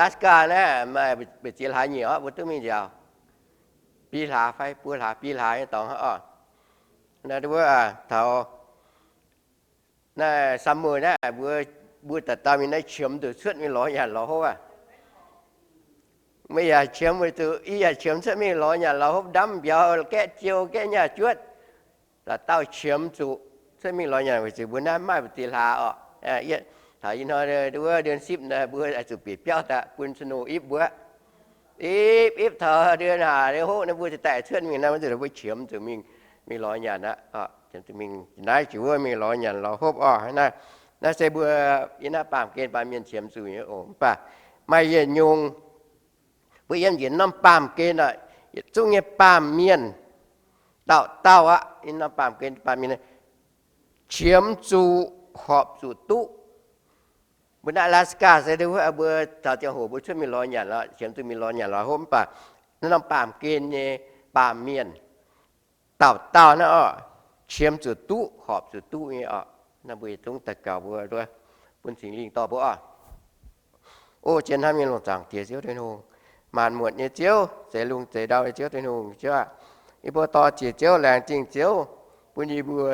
Alaska naaiv maaih mbu'ziex hlaax nyieqc orqv, mbuo duqv mingh nziaauc. Biei hlaax fai buo hlaax, biei hlaax nyei dorngx hnangv orqc. Naaiv wuov taux naaiv summer naaiv mbuo, mbuo dauh dauh mingh naaiv qiemx zuqc cuotv mingh lorz nyanc lorz hopv aqv. Meih yaac qiemx weic zuqc, yie yaac qiemx cuotv mingh lorz nyanc lorz hopv, ndamv mbiauz, gaeqv jiou, gaeqv nyaah juotv. Dauh dauh qiemx zuqc cuotv mingh lorz nyanc weic zuqc mbuo naaiv maaih mbu'ziex hlaax orqc. Taux ih hnoi wuov เดือนสิบ naaiv mbuo zuqc bieqc biauv daaih bun snow ipv mbuo. Ipv ipv taux เดือนห้า เดือนหก naaiv mbuo ziouc daaih cuotv mingh naaiv, mbuo zuqc mbuo qiemx zuqc mingh, mingh lorz nyanc aqv. Qiemx zuqc mingh naaiv jiex wuov mingh lorz nyanc lorz hopv orqc. Naaiv, naaiv se mbuo yiem naaiv baamh gen baamh mienh qiemx zuqc nyei oc. Mv baac maaih yietc nyungc, mbuo yiem njiec norm baamh gen aqv, yietc zungv nyei baamh mienh, dauh dauh aqv, yiem norm baamh gen baamh mienh qiemx zuqc horpc zuqc duqv. Mbuo naaiv Alaska se mbuo taux ziangh hoc mbuo cuotv mingh lorz nyanc lorz, qiemx zuqc mingh lorz nyanc lorz hopv, mv baac naaiv norm baamh gen nyei baamh mienh dauh dauh naaiv orqc, qiemx zuqc duqv horpc zuqc duqv nyei orqc. Naaiv mbuo yietc zungv daux gaux mbuo, bun Singx Lingh dorh mbuo orqc. O jien hnamv nyei lungh zaangc Diex Ziouv Tin-Hungh, maanc muotc nyei Ziouv, zeix lungh zeix ndau nyei Ziouv Tin-Hungh, Ziouv aac, yie mbuo dor-ziec Ziouv, laengz zingh Ziouv bun yie mbuo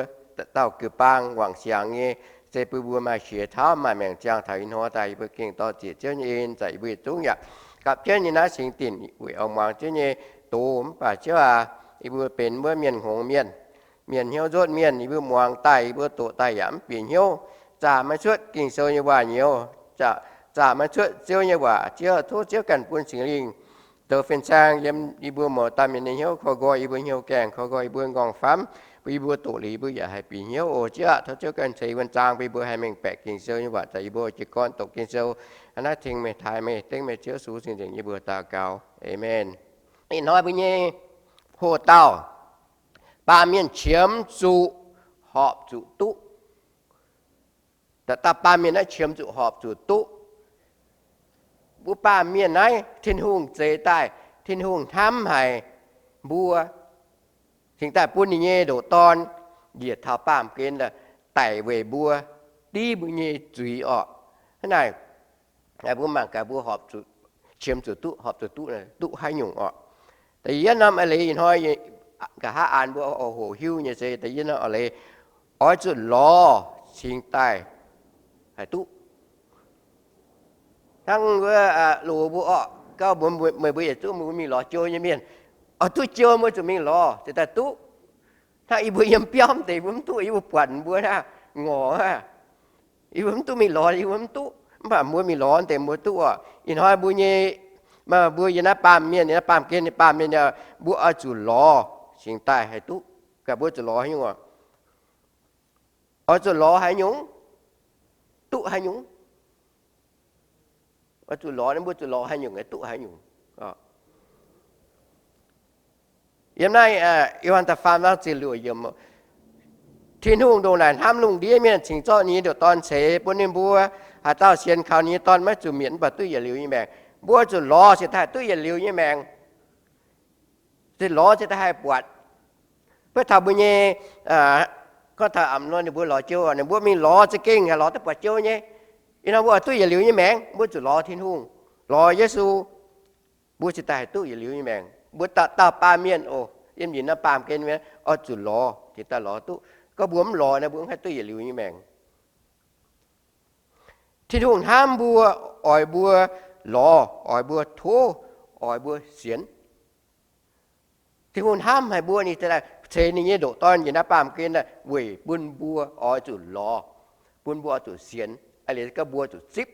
dauh gux-baang wangc siangx nyei, se bun mbuo maaih qiex tauv maaih maengc ziangh taux ih hnoi daaih, yie mbuo gengh dor-ziec Ziouv nyei en, zaqc yie mbuo yietc zungv yaac gapv jienv nyei naaiv cingx dinc weic oix muangx Ziouv nyei doz. Mv baac Ziouv aac, yie mbuo benx wuov mienh hngongx mienh, mienh hnyouv nzotv mienh, yie mbuo muangx daaih, yie mbuo doqc daaih yaac mv bieqc hnyouv, zaah maiv cuotv Ging-Sou nyei waac nyouz, zaah maiv cuotv Ziouv nyei waac. Ziouv, tov Ziouv ganh bun Singx Lingh zoux fin-saeng yiem yie mbuo mouz dauh mienh nyei hnyouv, korv nqoi yie mbuo hnyouv gaengh, korv nqoi yie mbuo nqorngv famv, bun yie mbuo doqc liuz yie mbuo yaac haih bieqc hnyouv oc. Ziouv aac, tov Ziouv ganh ceix wuonh zaang bun yie mbuo haih mengh baeqc Ging-Sou nyei waac, zaqc yie mbuo jiez gorn doqc Ging-Sou hnangv naaiv tengx meih, taaih meih, dengv meih Ziouv Yesu cing-nzengc yie mbuo daux gaux. Aamen. Ih hnoi mbuo nyei hoqc dauh, baamh mienh qiemx zuqc horpc zuqc duqv. Dauh dauh baamh mienh naaiv qiemx zuqc horpc zuqc duqv. Mbuo baamh mienh naaiv Tin-Hungh zeix daaih, Tin-Hungh hnamv haic mbuo, cingx daaih bun ninh nyei ndoqc Dorn njiec taux baamh gen daic weic mbuo, div mbuo nyei zuiz orqc. Hnangv naaic, mbuo mangc gaax mbuo horpc zuqc, qiemx zuqc duqv, horpc zuqc duqv, duqv haaix nyungc orqc. Da'yietv norm a'leiz ih hnoi nqa'haav aan mbuo oix hoqc hiuv nyei se da'yietv norm a'leiz, oix zuqc lorz cingx daaih haih duqv. Hnangv wuov loz mbuo orqc, gauh mbuo, meih mbuo yietc zungv mbuo mingh lorz jiou nyei mienh, oix duqv jiou mbuo zuqc mingh lorz cingx daaih duqv. Hnangv yie mbuo yiem biauv deix mbuo mv duqv, yie mbuo buatc mbuo naaiv ngorc aqv. Yie mbuo mv duqv mingh lorz, yie mbuo mv duqv. Mv baac mbuo mingh lorz deix mbuo duqv orqc. Ih hnoi mbuo nyei, mbuo yiem naaiv baamh mienh, yiem naaiv baamh gen nyei baamh mienh, mbuo oix zuqc lorz cingx daaih haih duqv. Gaax mbuo zuqc lorz haaix nyungc orqc? Oix zuqc lorz haaix nyungc, duqv haaix nyungc. Oix zuqc lorz, mbuo zuqc lorz haaix nyungc, duqv haaix nyungc. Yiem naaiv Yo^han da'faam zaang ziepc luoqc yiemc, Tin-Hungh ndongc naaic hnamv lungh ndiev mienh, cingx zorqv ninh nyei ndoqc Dorn ceix bun ninh mbuo. Haaix dauh sienx kaux ninh nyei Dorn maiv zuqc mietc, mv baac duqv yietc liuz nyei maengc. Mbuo zuqc lorz cingx daaih duqv yietc liuz nyei maengc. Se lorz cingx daaih haih buatc. Beiv taux mbuo nyei, gorngv taux a'hnoi ninh mbuo lorz jiou, ninh mbuo mingh lorz za'gengh haih lorz duqv buatc jiou nyei. Ih hnoi mbuo oix duqv yietc liuz nyei maengc, mbuo zuqc lorz Tin-Hungh, lorz Yesu, mbuo cingx daaih haih duqv yietc liuz nyei maengc. Mbuo dauh dauh baamh mienh oc, yiem njiec naaiv baamh gen mienh oix zuqc lorz cingx daaih lorz duqv. Gorngv mbuo mv lorz naaiv, mbuo mv haih duqv yietc liuz nyei maengc. Tin-Hungh hnamv mbuo, oix mbuo lorz, oix mbuo tov, oix mbuo sienx. Tin-Hungh hnamv haic mbuo, ninh ceix ninh nyei ndoqc Dorn njiec naaiv baamh gen weic bun mbuo oix zuqc lorz, bun mbuo oix zuqc sienx. Aa liuz gorngv mbuo zuqc zipv.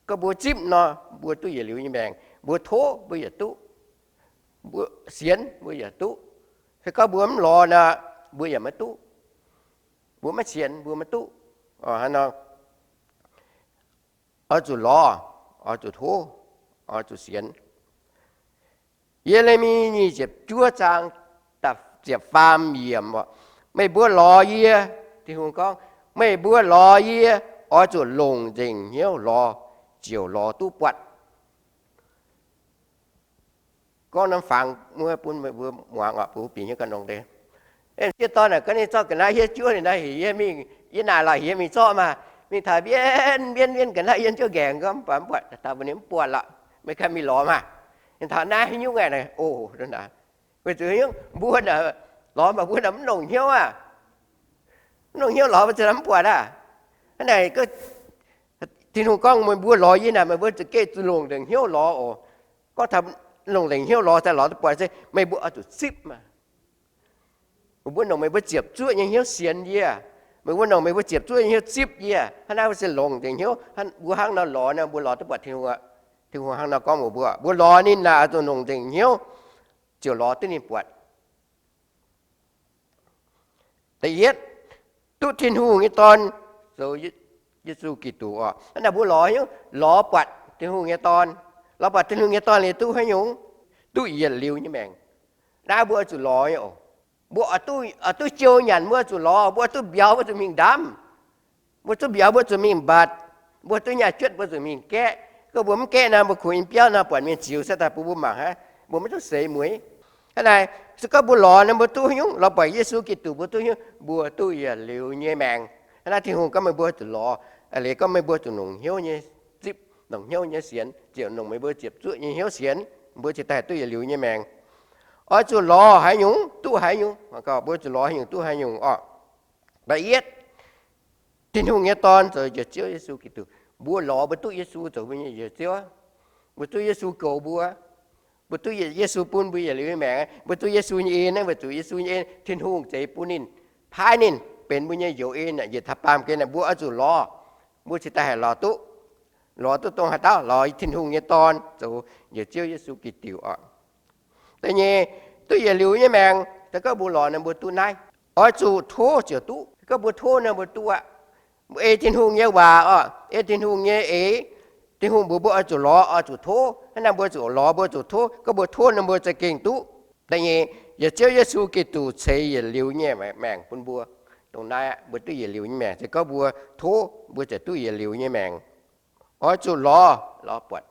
Gorngv mbuo zipv nor, mbuo duqv yietc liuz nyei maengc. Mbuo tov mbuo yaac duqv, mbuo sienx mbuo yaac duqv. Se gorngv mbuo mv lorz nor, mbuo yaac maiv duqv. Mbuo maiv sienx mbuo maiv duqv. Hnangv nor, oix zuqc lorz, oix zuqc tov, oix zuqc sienx. Ye^le^mi nyic ziepc juov zaang ziepc faam yiemc, meih mbuo lorz yie, Tin-Hungh gorngv, meih mbuo lorz yie, oix zuqc longc nzengc hnyouv lorz, ziouc lorz duqv buatc. Gorngv norm fangx muoqv bun meih mbuo muangx oc, bun bieqc hnyouv ganh longx deix. Sieqv dorn naaic gorngv ninh zorqv ga'naaiv hietv juov ninh naaiv, heuc yie mingh, yie naaic lorqc, heuc yie mingh zorqv maah. Mingh taux mbienv mbienv mbienv ga'naaiv yiem jiouv nqaengc gorngv mv buatc, mv buatc, taux mbuo ninh mv buatc lorqc, meih ganh mingh lorz maah. Ninh taux naaiv haaix nyungc aqv? O, weic zuqc haaix nyungc mbuo naaic lorz mv baac mbuo naaic mv longc hnyouv aqv. Mv longc hnyouv lorz mbuo ziouc mv buatc aqv. Hnangv naaic, Tin-Hungh gorngv meih mbuo lorz yie naaic, meih mbuo za'gengh zuqc longc nzengc hnyouv lorz oc. Gorngv taux longc nzengc hnyouv lorz, za'gengh lorz duqv buatc se meih mbuo oix zuqc zipv maah. Meih mbuo longc meih mbuo ziepc zuoqv nyei hnyouv sienx yie. Meih mbuo longc meih mbuo ziepc zuoqv nyei hnyouv zipv yie. Hnangv naaiv mbuo se longc nzengc hnyouv. Mbuo hnangv nor lorz nor, mbuo lorz duqv buatc Tin-Hungh aqv. Tin-Hungh hnangv nor gorngv mbuox mbuo, mbuo lorz ninh naaic oix zuqc longc nzengc hnyouv ziouc lorz duqv ninh buatc. Da'yietv, duqv Tin-Hungh nyei Dorn, zoux Yesu Giduc oc. Hnangv naaic mbuo lorz hnyouv lorz buatc Tin-Hungh nyei Dorn. Lorz buatc Tin-Hungh nyei Dorn liuz duqv haaix nyungc? Duqv yietc liuz nyei maengc. Naaiv mbuo oix zuqc lorz nyei oc. Mbuo oix duqv, oix duqv jou nyanc mbuo zuqc lorz, mbuo oix duqv mbiauz mbuo zuqc mingh ndamv. Mbuo duqv mbiauz mbuo zuqc mingh mbatc, mbuo duqv nyaah juotv mbuo zuqc mingh gaeqv. Gorngv mbuo mv gaeqv nor, mbuo kungx yiem biauv nor buatc mienh ziux se daaih bun mbuo mangc aqv, mbuo maiv duqv seix mueiz. Hnangv naaic, se gorngv mbuo lorz nor mbuo duqv haaix nyungc? Lorz buatc Yesu Giduc mbuo duqv haaix nyungc? Mbuo duqv yietc liuz nyei maengc. Hnangv naaiv Tin-Hungh gorngv meih mbuo zuqc lorz, a'leiz gorngv meih mbuo zuqc longc hnyouv nyei zipv, longc hnyouv nyei sienx, ziouc longc meih mbuo ziepc zuoqv nyei hnyouv sienx, mbuo cingx daaih duqv yietc liuz nyei maengc. Oix zuqc lorz haaix nyungc duqv haaix nyungc? Mbuo zuqc lorz haaix nyungc duqv haaix nyungc oc? Da'yietv, Tin-Hungh nyei Dorn zoux Njoux Ziouv Yesu Giduc. Mbuo lorz mbuo duqv Yesu zoux mbuo nyei Njoux Ziouv. Mbuo duqv Yesu goux mbuo. Mbuo duqv Yesu bun mbuo yietc liuz nyei maengc. Mbuo duqv Yesu nyei en, weic zuqc Yesu nyei en, Tin-Hungh zeix bun ninh, paaiv ninh benx mbuo nyei Njoux En, yietc taux baamh gen. Mbuo oix zuqc lorz, mbuo cingx daaih haih lorz duqv. Lorz duqv dongh haaix dauh? Lorz Tin-Hungh nyei Dorn zoux Njoux Ziouv Yesu Giduc oc. Da'nyeic, duqv yietc liuz nyei maengc, se gorngv mbuo lorz nor mbuo duqv naaiv. Oix zuqc tov ziouc duqv. Se gorngv mbuo tov nor mbuo duqv aqv. Mbuo ei Tin-Hungh nyei waac oc, ei Tin-Hungh nyei eix, Tin-Hungh mbuox mbuo oix zuqc lorz, oix zuqc tov. Hnangv naaiv mbuo zuqc lorz, mbuo zuqc tov. Gorngv mbuo tov nor mbuo za'gengh duqv. Da'nyeic, yietc Ziouv Yesu Giduc ceix yietc liuz nyei maengc bun mbuo. Dongh naaiv aqv, mbuo duqv yietc liuz nyei maengc. Se gorngv mbuo tov, mbuo ziouc duqv yietc liuz nyei maengc. Oix zuqc lorz, lorz buatc.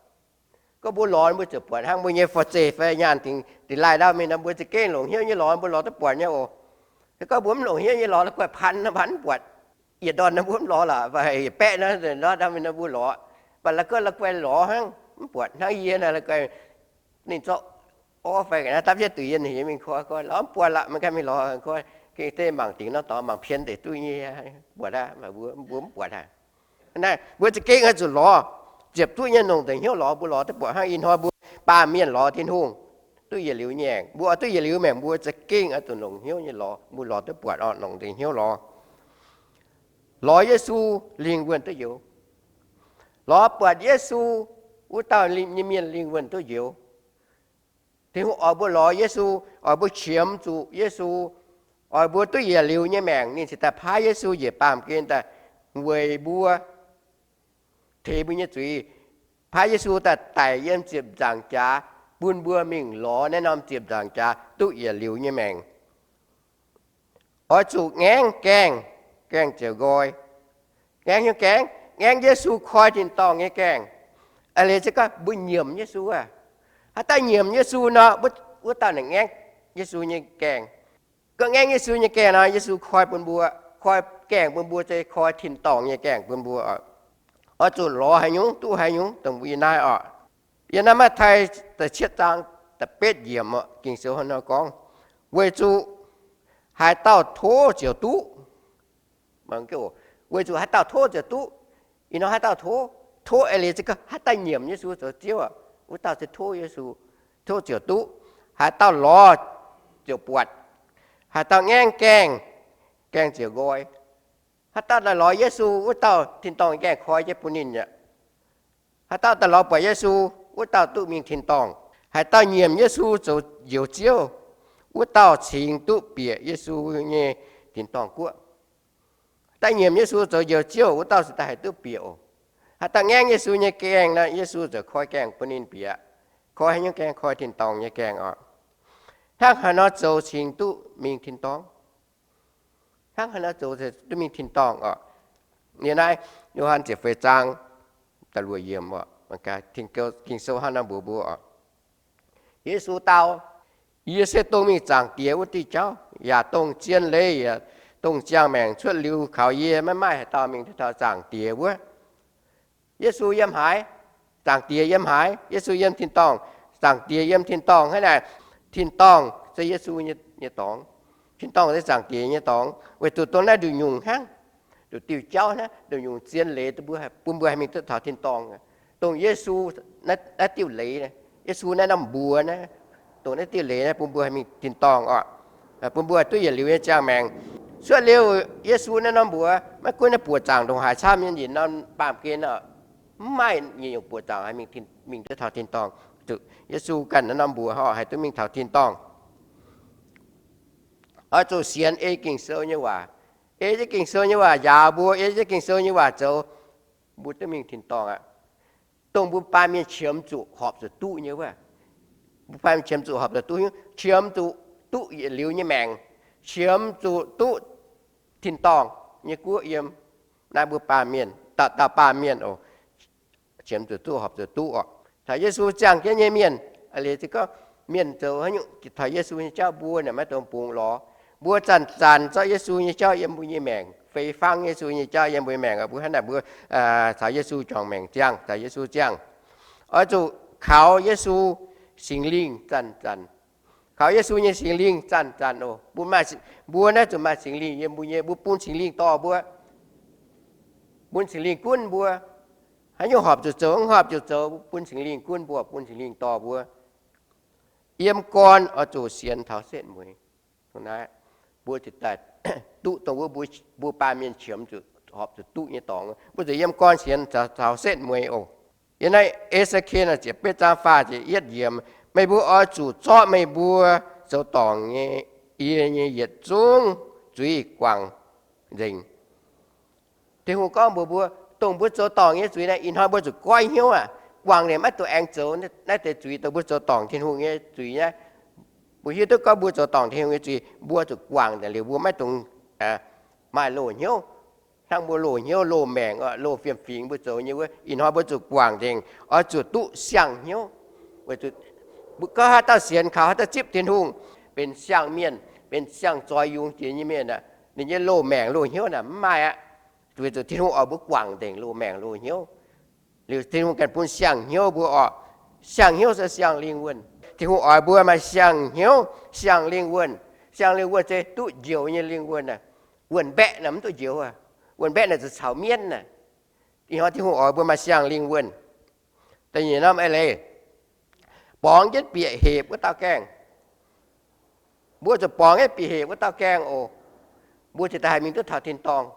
Gorngv mbuo lorz mbuo ziouc buatc hnangv mbuo nyei forv-zeih fai nyaanh dingx dingx laaih ndau mingh nor, mbuo za'gengh longc hnyouv nyei lorz mbuo lorz duqv buatc nyei oc. Se gorngv mbuo mv longc hnyouv nyei lorz, la'guaih pan nor mbuo mv buatc. Yietc ndorn nor mbuo mv lorz lorqc, fai yietc baeqv nor, ndortv ndau mingh nor mbuo lorz. Mv baac la'guaih la'guaih lorz hnangv mv buatc. Hnangv yie naaic la'guaih ninh zorqv orv fai ga'naaiv dapv jienv duqv yie hnyouv mingh koi, koi lorz mv buatc lorqc, meih ganh mingh lorz koi. Gengh deix mangc dingc norm dorngx mangc pien deix duqv nyei, buatc aqv, mbuo mv buatc aqv. Naaiv mbuo za'gengh oix zuqc lorz, ziepc zuoqv nyei longc nzengc hnyouv lorz, mbuo lorz duqv buatc. Hnangv ih hnoi mbuo baamh mienh lorz Tin-Hungh duqv yietc liuz nyei maengc. Mbuo oix duqv yietc liuz maengc, mbuo za'gengh oix zuqc longc hnyouv nyei lorz, mbuo lorz duqv buatc oc, longc nzengc hnyouv lorz. Lorz Yesu lingh wuonh duqv njoux. Lorz buatc Yesu, wuov dauh nyei mienh lingh wuonh duqv njoux. Tin-Hungh oix mbuo lorz Yesu, oix mbuo qiemx zuqc Yesu, oix mbuo duqv yietc liuz nyei maengc. Ninh cingx daaih paaiv Yesu njiec baamh gen daaih weic mbuo, teix mbuo nyei zuiz, paaiv Yesu daaih daic yiem ziepc nzaangc jaax, bun mbuo mingh lorz naaiv norm ziepc nzaangc jaax duqv yietc liuz nyei maengc. Oix zuqc ngaengv gaengh, gaengh ziouc nqoi. Ngaengv haaix nyungc gaengh? Ngaengv Yesu koi tin-dorngh nyei gaengh. A'leiz se gorngv mbuo nyiemc Yesu aqv. Haaix dauh nyiemc Yesu nor, wuov dauh naaic ngaengv Yesu nyei gaengh. Gorngv ngaengv Yesu nyei gaengh nor, Yesu koi bun mbuo, koi gaengh bun mbuo se koi tin-dorngh nyei gaengh bun mbuo oc. Oix zuqc lorz haaix nyungc duqv haaix nyungc dongh mbuo yiem naaiv oc. Yiem naaiv Matv^tai da'cietv zaang da'betv yiemc oc, Ging-Sou hnangv nor gorngv, weic zuqc haaix dauh tov ziouc duqv. Weic zuqc haaix dauh tov ziouc duqv. Ih hnoi haaix dauh tov, tov a'leiz se gorngv haaix dauh nyiemc Yesu zoux Ziouv, wuov dauh se tov Yesu, tov ziouc duqv. Haaix dauh lorz ziouc buatc. Haaix dauh ngaengv gaengh, gaengh ziouc nqoi. Haaix dauh daaih lorz Yesu, wuov dauh tin-dorngh gaengh koi jienv bun ninh aqv. Haaix dauh daaih lorz buatc Yesu, wuov dauh duqv mingh tin-dorngh. Haaix dauh nyiemc Yesu zoux Njoux Ziouv, wuov dauh cingx duqv bieqc Yesu nyei tin-dorngh guoqv. Haaix dauh nyiemc Yesu zoux Njoux Ziouv, wuov dauh se daaih haih duqv bieqc oc. Haaix dauh ngaengv Yesu nyei gaengh nor, Yesu ziouc koi gaengh bun ninh bieqc. Koi haaix nyungc gaengh? Koi tin-dorngh nyei gaengh oc. Hnangv haaix nor zoux cingx duqv mingh tin-dorngh? Hnangv haaix nor zoux duqv mingh tin-dorngh oc? Yiem naaiv Yo^han ziepc feix zaang da'luoqc yiemc oc, Ging-Sou hnangv nor mbuox mbuo oc. Yesu dau, Yie se dongh mingh Zaangc Diex wuov diuh jauv, yaac dongh zien leiz yaac Dongh ziangh maengc cuotv liuz kaux yie, maiv maaih haaix dauh mingh duqv taux Zaangc Diex wuov. Yesu yiem haaix, Zaangc Diex yiem haaix. Yesu yiem tin-dorngh, Zaangc Diex yiem tin-dorngh hnangv naaic. Tin-dorngh se Yesu nyei dorngx. Tin-dorngh se Zaangc Diex nyei dorngx. Weic zuqc dongh naaiv nduqc nyungc hnangv, nduqc diuh jauv hnangv, nduqc nyungc zien leiz bun mbuo haih mingh duqv taux tin-dorngh. Dongh Yesu naaiv diuh leiz, Yesu naaiv norm mbuox naaiv, dongh naaiv diuh leiz naaiv bun mbuo haih mingh tin-dorngh oc. Bun mbuo duqv yietc liuz nyei ziangh maengc. Cuotv liuz Yesu naaiv norm mbuox, maiv gunv naaiv buoqc zaangc ndongc haaix camv nyei, njiec norm baamh gen oc, mv maaih nyungc buoqc zaangc haih mingh duqv taux tin-dorngh. Yesu ganh naaiv norm mbuox horpc haih duqv mingh taux tin-dorngh. Oix zuqc sienx ei Ging-Sou nyei waac. Ei jienv Ging-Sou nyei waac njaaux mbuo, ei jienv Ging-Sou nyei waac zoux, mbuo duqv mingh tin-dorngh aqv. Dongh mbuo baamh mienh qiemx zuqc horpc zuqc duqv nyei wuov. Mbuo baamh mienh qiemx zuqc horpc zuqc duqv, qiemx zuqc duqv yietc liuz nyei maengc, qiemx zuqc duqv tin-dorngh nyei guoqv yiem naaiv mbuo baamh mienh, dauh dauh baamh mienh oc. Qiemx zuqc duqv horpc zuqc duqv oc. Taux Yesu ziangh jienv nyei mienh, liuz se gorngv mienh zoux haaix nyungc taux Yesu nyei jauv, mbuo naaic maiv dungx bungx lorz. Mbuo zanc-zanc zorqv Yesu nyei jauv yiem mbuo nyei maengc, fei fangv Yesu nyei jauv yiem mbuo nyei maengc. Mbuo hnangv naaic mbuo caux Yesu juangc maengc ziangh, caux Yesu ziangh. Oix zuqc kaux Yesu Singx Lingh zanc-zanc. Kaux Yesu nyei Singx Lingh zanc-zanc oc. Bun maaih, mbuo naaiv zuqc maaih Singx Lingh yiem mbuo nyei, mbuo bun Singx Lingh dorh mbuo, bun Singx Lingh gunv mbuo. Haaix nyungc horpc zuqc zoux, mv horpc zuqc zoux, bun Singx Lingh gunv mbuo, bun Singx Lingh dorh mbuo. Yiem gorn oix zuqc sienx taux setv mueiz. Naaiv mbuo ziouc daaih duqv dongh wuov mbuo baamh mienh qiemx zuqc horpc zuqc duqv nyei dorngx. Mbuo zuqc yiem gorn sienx taux setv mueiz oc. Yiem naaiv E^se^ken ziepc betv zaang faah ziepc yietv yiemc, meih mbuo oix zuqc zorqv meih mbuo zoux dorngc nyei, yie nyei yietc zungv zuiz guangc nzengc. Tin-Hungh gorngv mbuox mbuo, dongh mbuo zoux dorngc nyei zuiz naaiv, ih hnoi mbuo zuqc goiv hnyouv aqv. Guangc nzengc, maiv dungx aengx zoux naaiv deix zuiz. Dongh mbuo zoux dorngc Tin-Hungh nyei zuiz naaiv, mbuo hiuv duqv gorngv mbuo zoux dorngc Tin-Hungh nyei zuiz, mbuo zuqc guangc nzengc liuz mbuo maiv dungx maaih loz-hnyouv. Hnangv mbuo loz-hnyouv, loz-maengc, loz fiem-fingx mbuo zoux nyei wuov, ih hnoi mbuo zuqc guangc nzengc, oix zuqc duqv siang-hnyouv. Gorngv haaix dauh sienx kaux, haaix dauh zipv Tin-Hungh, benx siang-mienh, benx siang-zoix yungz jiex nyei mienh aqv. Ninh nyei loz-maengc loz-hnyouv naaic mv maaih aqv. Weic zuqc Tin-Hungh oix mbuo guangc nzengc loz-maengc loz-hnyouv. Liuz Tin-Hungh ganh bun siang-hnyouv mbuo oc. Siang-hnyouv se siang-lingh wuonh. Tin-Hungh oix mbuo maaih siang-hnyouv, siang-lingh wuonh. Siang-lingh wuonh se duqv njoux nyei lingh wuonh aqv. Wuonh mbaeqv naaic mv duqv njoux aqv. Wuonh mbaeqv naaic zuqc caux mienv aqv. Ih hnoi Tin-Hungh oix mbuo maaih siang-lingh wuonh. Da'nyeic norm eix leiz, borngz jienv bieqc hepc wuov dauh gaengh. Mbuo zuqc borngz jienv bieqc hepc wuov dauh gaengh oc. Mbuo ziouc daaih haih mingh duqv taux tin-dorngh.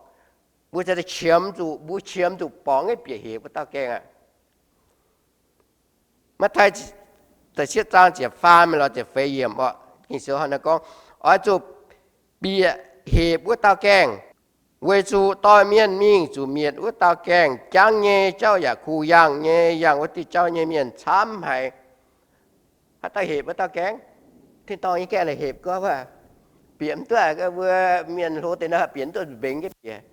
Mbuo ziouc daaih qiemx zuqc, mbuo qiemx zuqc borngz jienv bieqc hepc wuov dauh gaengh aqv. Matv^taai da'cietv zaang ziepc faam mingh lorz ziepc feix yiemc oc. Ging-Sou hnangv naaiv gorngv, oix zuqc bieqc hepc wuov dauh gaengh, weic zuqc dorh mienh mingh zuqc mietc wuov dauh gaengh jangv nyei, jauv yaac kuh yangh nyei, yangh wuov diuh jauv nyei mienh camv haic. Haaix dauh hepc wuov dauh gaengh? Tin-dorngh nyei gaengh naaic hepc gorngv, bieqc mv duqv aqv. Mbuo mienh hlo deix nor bieqc mv duqv, mbengx jienv bieqc.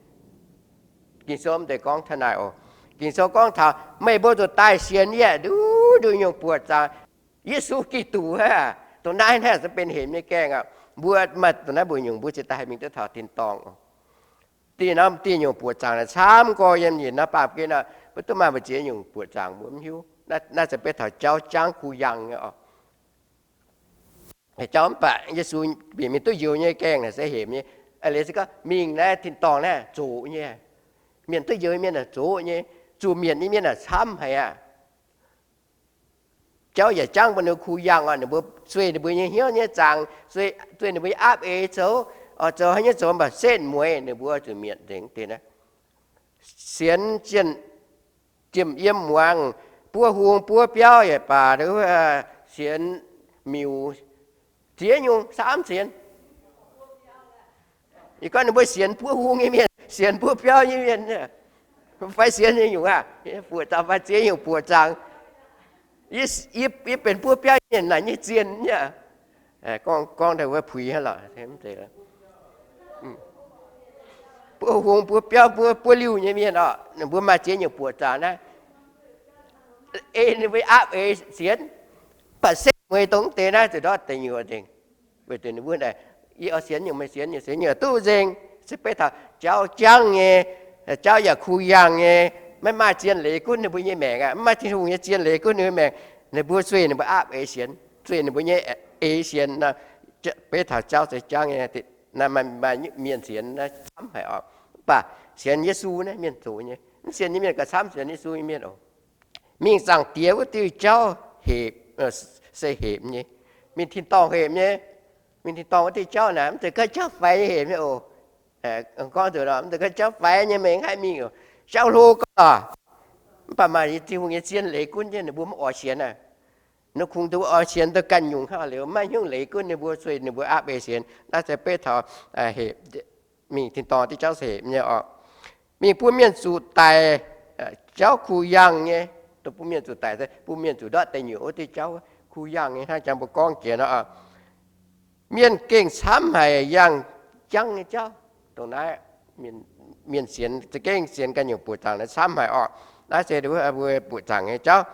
Ging-Sou mv zeiz gorngv taux naaic oc. Ging-Sou gorngv taux meih mbuo zuqc daaih sienx yie nduqc nduqc nyungc buoqc zaangc. Yesu Giduc aqv. Dongh naaiv naaiv se benx hepc nyei gaengh aqv. Mbuo maaih dongh naaiv mbuo nyungc, mbuo ziouc daaih haih mingh duqv taux tin-dorngh. Diuh norm diuh nyungc buoqc zaangc naaic camv gorx yiem njiec naaiv baamh gen aqv. Mbuo duqv maaih mbu'ziex nyungc buoqc zaangc mbuo mv hiuv. Naaiv se beiv taux jauv jangv kuh yangh nyei oc. Jauv mv baac Yesu bieqc mingh duqv njoux nyei gaengh naaic se hepc nyei. Leiz se gorngv mingh naaiv tin-dorngh naaiv zoqc nyei. Mienh duqv njoux nyei mienh naaic zoqc nyei. Zuqc mietc nyei mienh naaic camv haic aqv. Jauv yaac jangv bun ninh mbuo kuh yangh oc. Ninh mbuo sueih ninh mbuo nyei hnyouv nyei zaangc, sueih ninh mbuo nyei aapv eix zoux, oix zoux haaix nyungc zoux mv baac setv mueiz ninh mbuo zuqc mietc nzengc deix naaiv. Sienx jiem yiem muangx, buov hung buov biauv yaac baac, sienx miuc, ziex nyungc, camv sienx. Yie gorngv ninh mbuo sienx buov hung nyei mienh, sienx buov biauv nyei mienh, fai sienx nyei nyungc aqv, buoqc zaangc fai ziex nyungc buoqc zaangc. Yie benx buov biauv nyei mienh naaic nyei zien nyei. Gorngv daaih wuov puix hnangv lorqc. Buov hung buov biauv buov, buov liuh nyei mienh oc, ninh mbuo maaih ziex nyungc buoqc zaangc naaiv. Ei ninh mbuo aapv eix sienx, mv baac setv mueiz dongh deix naaiv zuqc ndortv deic nyuoqc nzengc. Weic zuqc ninh mbuo naaic, yie oix sienx nyungc meih sienx nyungc, sienx nyungc duqv nzengc. Se beiv taux jauv jangv nyei, jauv yaac kuh yangh nyei, maiv maaih zien leiz gunv ninh mbuo nyei maengc aqv. Maiv maaih Tin-Hungh nyei zien leiz gunv ninh mbuo maengc. Ninh mbuo sueih ninh mbuo aapv eix sienx, sueih ninh mbuo nyei eix sienx. Beiv taux jauv se jangv nyei, maaih mienh sienx camv haic oc. Mv baac sienx Yesu naaiv mienh zoqc nyei. Mv sienx nyei mienh gauh camv, sienx Yesu nyei mienh oc. Mingh Zaangc Diex wuov diuh jauv hepc, se hepc nyei. Mingh tin-dorngh hepc nyei. Mingh tin-dorngh wuov diuh jauv naaic mv zeiz gorngv jauv faix nyei hepc nyei oc. Gorngv nzunc mv zeiz gorngv jauv faix nyei meih mv haih mingh oc. Jauv hlo gauh lorqc. Mv baac maaih Tin-Hungh nyei zien leiz gunv jienv ninh mbuo mv oix sienx aqv. Ninh kungx duqv oix sienx duqv ganh nyungc hnangv liuz, maiv hnyouv leiz gunv ninh mbuo, sueih ninh mbuo aapv eix sienx. Naaiv se beiv taux hepc, mingh tin-dorngh diuh jauv se hepc nyei oc. Mingh bun mienh zuqc daic, jauv kuh yangh nyei. Dongh bun mienh zuqc daic se bun mienh zuqc ndortv deic nyuoqc wuov diuh jauv kuh yangh nyei hnangv jangx mbuo gorngv jiex nor. Mienh gengh camv haic yangh jangv nyei jauv. Dongh naaiv mienh sienx za'gengh sienx ganh nyungc buoqc zaangc naaiv camv haic oc. Naaiv se mbuo buoqc zaangc nyei jauv.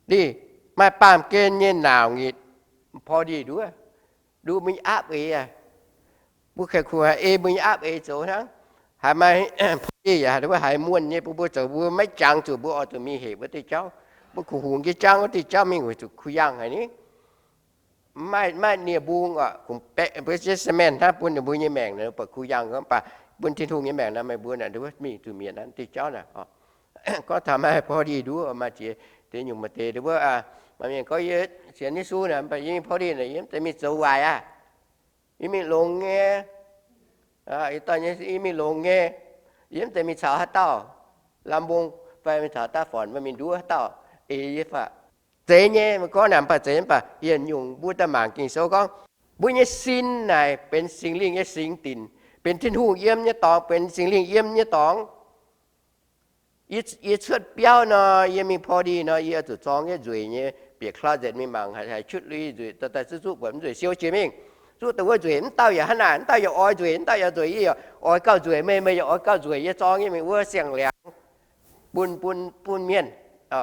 Ninh maaih baamh gen nyei nauc nyitc, พอดี nduov, nduov mbuo nyei aapv eix aqv. Mbuo kengh kuh haiz ei mbuo nyei aapv eix zoux hnangv. Haiz maaih พอดี yaac haiz wuov haiz muonh nyei, bun mbuo zoux mbuo maiv jangx zuqc mbuo oix zuqc mingh hepc wuov diuh jauv. Mbuo kuh hungx jiex jangv wuov diuh jauv mingh weic zuqc kuh yangh haic ni. Maiv, maiv nie mbung oc, kungx baeqc mbuo jienv ซีเมนต์ hnangv bun ninh mbuo nyei maengc naaic buatc kuh yangh, mv baac bun Tin-Hungh nyei maengc naaic meih mbuo naaic nduov mingh zuqc mietc naaiv diuh jauv naaic. Gorngv taux maaih พอดี nduov, maaih ziex deix nyungc maaih deix nduov, maaih mienh gorngv yie sienx Yesu naaic, mv baac yie พอดี naaic yie mv zeiz mingh zoux waaic aqv. Yie mingh longx nyei. Yie dorh nyei, yie mingh longx nyei. Yie mv zeiz mingh caux haaix dauh, lamh mbong fai mingh caux daav fornc mingh nduov haaix dauh, eix yie fai. Zeiz nyei, meih gorngv naaic mv baac zeiz, mv baac yietc nyungc mbuo daaih mangc Ging-Sou gorngv, mbuo nyei sin naaic benx Singx Lingh nyei singx dinc, benx Tin-Hungh yiem nyei dorngx, benx Singx Lingh yiem nyei dorngx. Yie cuotv biauv nor, yie mingh พอดี nor, yie oix zuqc zorng yietv nzueic nyei, bieqc closet mingh mangc, haiz cutv lui nzueic, daaih zuqv zuqv buatc mv nzueic siou jiex mingh. Zuqv dongh wuov nzueic, mv dauh yaac hnangv naaic, mv dauh yaac oix nzueic, mv dauh yaac nzueic, yie yaac oix gauh nzueic, meih, meih yaac oix gauh nzueic, yie zorng nyei mingh wuov siang-liangx bun, bun, bun mienh,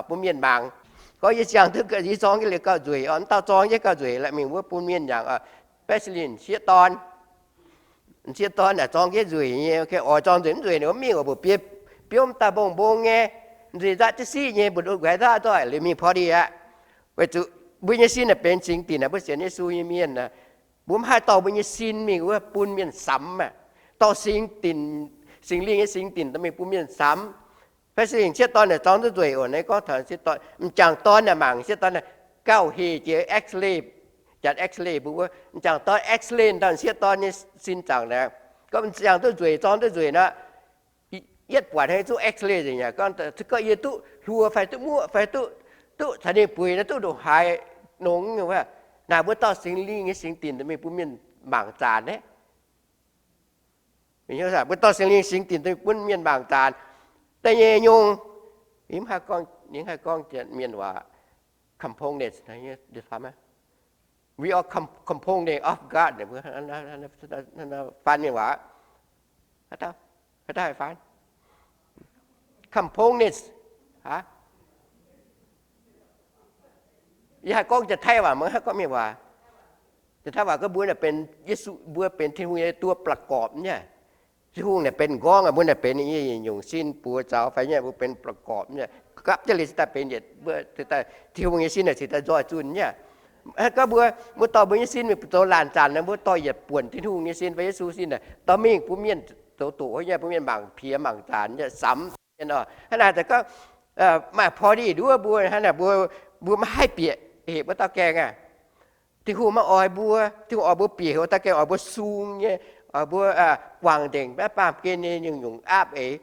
bun mienh mangc. Gorngv yie ziangh duqv, yie zorng nyei liuz gauh nzueic, mv dauh zorng nyei gauh nzueic, la'mingh wuov bun mienh yangh, baeqv sin sieqv dorn, sieqv dorn naaic zorng jienv nzueic nyei, oix zorng nzueic mv nzueic ninh mv mingh oc, mbuoqc biei biomv daaih mbong mbong nyei, nzueic nzatv jienv siqv nyei, mbu'ndongx guaix nzatv nzoih liuz mingh พอดี aqv. Weic zuqc mbuo nyei sin naaic benx singx dinc naaic, mbuo sienx Yesu nyei mienh naaic, mbuo mv haih dorh mbuo nyei sin mingh wuov bun mienh samx aqv. Dorh singx dinc, Singx Lingh nyei singx dinc dorh mingh bun mienh samx. Fai singx sieqv dorn naaic zorng duqv nzueic oc, naaiv gorngv taux sieqv dorn, m'jangc dorn naaic mangc sieqv dorn naaic gauh heh jiex X-ray, janx X-ray mbuo wuov, m'jangc dorn X-ray dauh sieqv dorn nyei sin zaangc naaic, gorngv m'jangc duqv nzueic, zorng duqv nzueic nor, yietv buatc hnangv zuqv X-ray nzengc aqv. Gorngv yie duqv hluo fai duqv muoqv fai duqv, duqv caux ninh bueix nor duqv ndongc haaix nongx wuov, naaic mbuo dorh Singx Lingh nyei singx dinc mingh bun mienh mangc zaanc naaiv. Mbuo dorh Singx Lingh singx dinc bun mienh mangc zaanc. Da'nyeic nyungc, yie mv haih gorngv, yie mv haih gorngv mienh waac, components, we are com-, component of God. Faan mienh waac, haaix dauh haih faan? Components. Yie haih gorngv Janx-Taiv waac, maiv haih gorngv mienh waac. Janx-Taiv waac gorngv mbuo naaic benx Yesu, mbuo benx Tin-Hungh nyei ตัวประกอบ nyei. Tin-Hungh naaic benx m'nqorngv, mbuo naaic benx nyungc sin buoz zaux fai nyei, mbuo benx ประกอบ nyei. Gapv jienv liuz cingx daaih benx yietc, Tin-Hungh nyei sin naaic cingx daaih nzoih zunh nyei. Gorngv mbuo, mbuo dorh mbuo nyei sin mingh zoux laanh zanc nor, mbuo dorh yietc buonc Tin-Hungh nyei sin fai Yesu sin naaic dorh mingh bun mienh zoux doqc nyei, bun mienh mangc piex mangc zaanc nyei, samx mienh oc. Hnangv naaic za'gengh maaih พอดี nduov mbuo, hnangv naaic mbuo, mbuo maiv haih bieqc hepc wuov dauh gaengh aqv. Tin-Hungh maiv oix mbuo, Tin-Hungh oix mbuo bieqc hepc wuov dauh gaengh, oix mbuo sung nyei, oix mbuo guangc nzengc baamh gen nyei nyungc-nyungc aapv eix.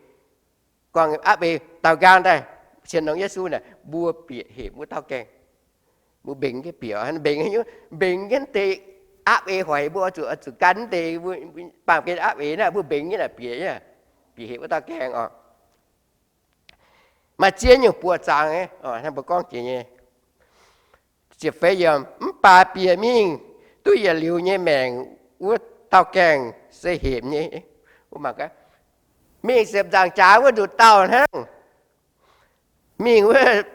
Guangc aapv eix daaux nqaang daaih sienx longx Yesu naaic, mbuo bieqc hepc wuov dauh gaengh. Mbuo mbengx jienv bieqc, mbengx, mbengx jienv deix aapv eix hoic, mbuo oix zuqc, oix zuqc gan deix baamh gen aapv eix naaic, mbuo mbengx jienv naaic bieqc, bieqc hepc wuov dauh gaengh oc. Maaih ziex nyungc buoqc zaangc, hnangv mbuo gorngv jiex nyei. Ziepc feix yiemc, mv baac bieqc mingh duqv yietc liuz nyei maengc wuov dauh gaengh se hepc nyei. Mingh ziepc nzaangc jaax wuov nduqc dauh hnangv. Mingh wuov